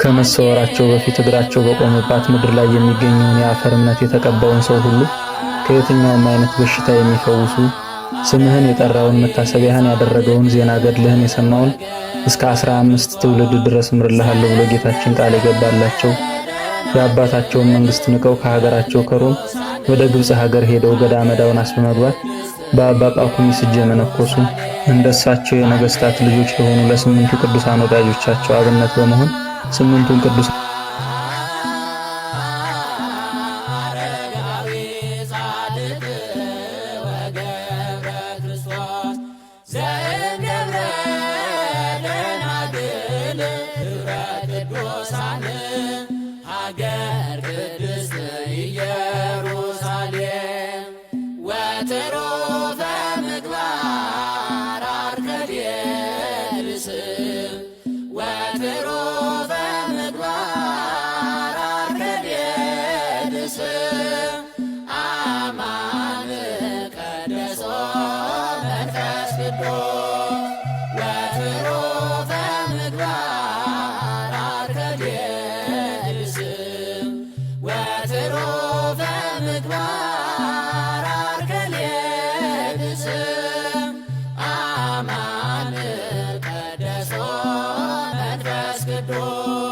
ከመሰወራቸው በፊት እግራቸው በቆመባት ምድር ላይ የሚገኘውን የአፈር እምነት የተቀባውን ሰው ሁሉ ከየትኛውም አይነት በሽታ የሚፈውሱ፣ ስምህን የጠራውን፣ መታሰቢያህን ያደረገውን፣ ዜና ገድልህን የሰማውን እስከ 15 ትውልድ ድረስ እምርልሃለሁ ብሎ ጌታችን ቃል የገባላቸው፣ የአባታቸውን መንግስት ንቀው ከሀገራቸው ከሮም ወደ ግብጽ ሀገር ሄደው ገዳመ ዳውናስ በመግባት በአባ ጳኩሚስ እጅ የመነኮሱ፣ እንደሳቸው የነገስታት ልጆች ለሆኑ ለስምንቱ ቅዱሳን ወዳጆቻቸው አብነት በመሆን ስምንቱን ቅዱሳን አረጋዊ ጻድቅ ወገብረ ክርስቶስ ዘእምደብረ ደናግል ህብረ ቅዱሳን ሀገር ቅድስት ኢየሩሳሌም ወትሩፈ ምግባር አርከዴልስ ወትሩፈ ምግባር አርከዴልስ አማን ቀደሶ መንፈስ ቅዱስ ወትሩፈ ምግባር አርከዴልስ ወትሩፈ ምግባር አርከሌድስ አማን ቀደሶ መንፈስ ቅዱስ።